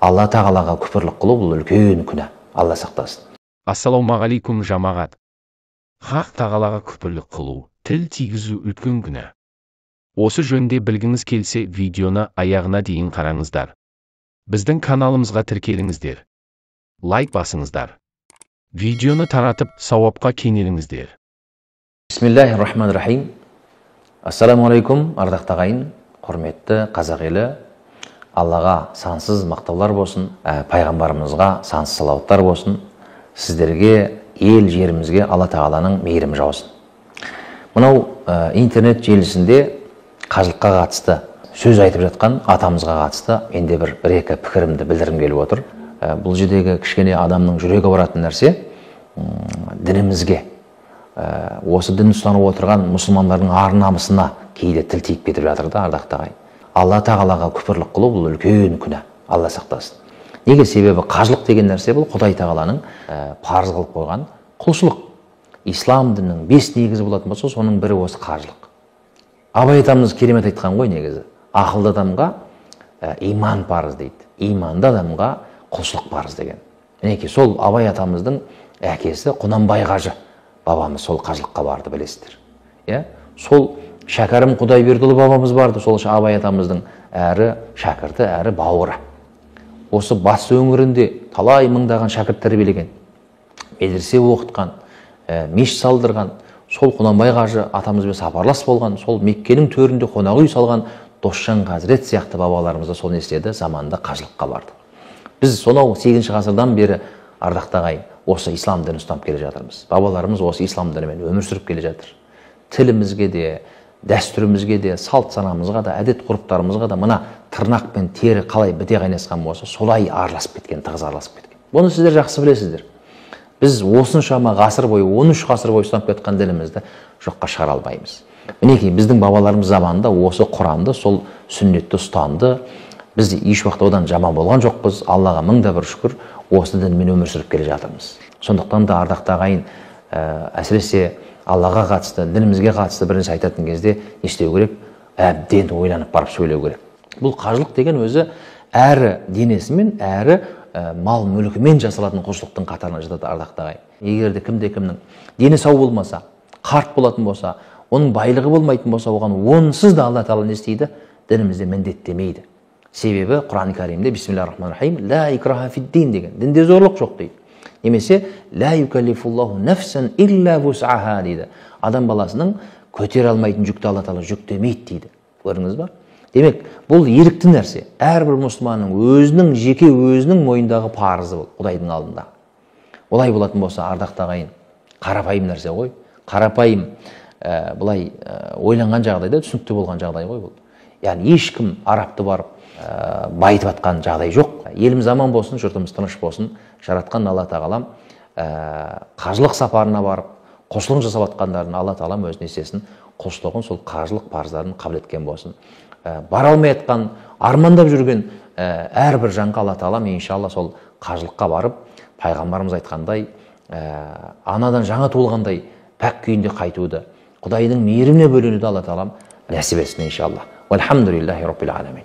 Алла тағалаға күпірлік қылу бұл үлкен күнә. Алла сақтасын. Ассалаумағалейкум жамағат. Хақ тағалаға күпірлік қылу, тіл тигізу үлкен күнә. Осы жөнінде білгіңіз келсе, видеоны аяғына дейін қараңыздар. Біздің каналымызға тіркеліңіздер. Лайк басыңыздар. Видеоны таратып, сауапқа кенеліңіздер. Бисмиллахир-рахманир-рахим. Ассаламу алейкум, ардақты ағайын, құрметті қазақ елі. Аллаға сансыз мақтаулар болсын, пайғамбарымызға сансыз салауаттар болсын. Сіздерге, ел жерімізге Алла тағаланың мейірімі жаусын. Мынау интернет желісінде қажылыққа қатысты сөз айтып жатқан атамызға қатысты менде бір екі пікірімді білдіргім келіп отыр. Бұл жердегі кішкене адамның жүрегі ауыратын нәрсе дінімізге, осы дін ұстанып отырған мұсылмандардың ар намысына кейде тіл тиіп кетіп жатыр да, ардақты ағайын. Алла тағалаға күпірлік қылу бұл үлкен күнә. Алла сақтасын. Неге? Себебі қажылық деген нәрсе бұл Құдай тағаланың парыз қылып қойған құлшылық. Ислам дінінің 5 негізі болатын болса, соның бірі осы қажылық. Абай атамыз керемет айтқан ғой негізі. Ақылды адамға иман парыз дейді. Иманды адамға құлшылық парыз деген. Мінекей сол Абай атамыздың әкесі Құнанбай қажы бабамыз сол қажылыққа барды, білесіздер. Иә? Сол Шәкәрім Құдайбердіұлы бабамыз барды, сол Абай атамыздың әрі шәкірті, әрі бауыры. Осы Батыс өңірінде талай мыңдаған шәкірт тәрбиелеген, медресе оқытқан, мешіт салдырған, сол Құнанбай қажы атамызбен сапарлас болған, сол Меккенің төрінде қонақ үй салған Досжан хазірет сияқты бабаларымыз да сол не істеді, заманында қажылыққа барды. Біз сонау 8 ғасырдан бері, ардақты ағайын, осы ислам дінін ұстанып келе жатырмыз. Бабаларымыз осы ислам дінімен өмір сүріп келе жатыр. Тілімізге де, дәстүрімізге де, салт санамызға да, әдет ғұрыптарымызға да мына тырнақ пен тері қалай біте қайнасқан болса, солай араласып кеткен, тығыз араласып кеткен. Бұны сіздер жақсы білесіздер. Біз осыншама ғасыр бойы, 13 ғасыр бойы ұстанып кеткен дінімізді жоққа шығара алмаймыз. Мінекей біздің бабаларымыз заманында осы Құранды, сол сүннетті ұстанды. Біз еш уақытта одан жаман болған жоқпыз. Аллаға мың да бір шүкір, осы дінмен өмір сүріп келе жатырмыз. Сондықтан да ардақты ағайын, әсіресе Аллаға қатысты, дінімізге қатысты бірінші айтатын кезде не істеу керек? Әбден ойланып барып сөйлеу керек. Бұл қажылық деген өзі әрі денесімен, әрі мал мүлкімен жасалатын құлшылықтың қатарына жатады, ардақты ағайын. Егер де кімде кімнің дені сау болмаса, қарт болатын болса, оның байлығы болмайтын болса, оған онсыз да Алла тағала не істейді? Дінімізде міндеттемейді. Себебі Құран Кәрімде бисмиллахир-рахманир-рахим ла икраха фид-дин деген, дінде зорлық жоқ дейді. Немесе ла юкаллифуллаху нафсан илля вус'аха дейді. Адам баласының көтере алмайтын жүкті Алла тағала жүктемейді дейді. Көрдіңіз ба? Демек, бұл ерікті нәрсе. Әрбір мұсылманның өзінің жеке өзінің мойнындағы парызы бұл Құдайдың алдында. Олай болатын болса, ардақты ағайын, қарапайым нәрсе ғой. Қарапайым, былай ойланған жағдайда түсінікті болған жағдай ғой бұл. Яғни ешкім арабты барып байытып атқан жағдай жоқ. Еліміз аман болсын, жұртымыз тыныш болсын. Жаратқан Алла тағалам қажылық сапарына барып, құлшылық жасап атқандарын Алла тағалам өзіне істесін, құлшылығын, сол қажылық парыздарын қабыл еткен болсын. Бара алмай атқан, армандап жүрген әрбір жанға Алла тағалам иншалла сол қажылыққа барып, пайғамбарымыз айтқандай, анадан жаңа туылғандай пәк күйінде қайтуды, Құдайдың мейіріміне бөленуді Алла тағалам нәсіп етсін иншалла. Уалхамдулиллахи раббил аламин.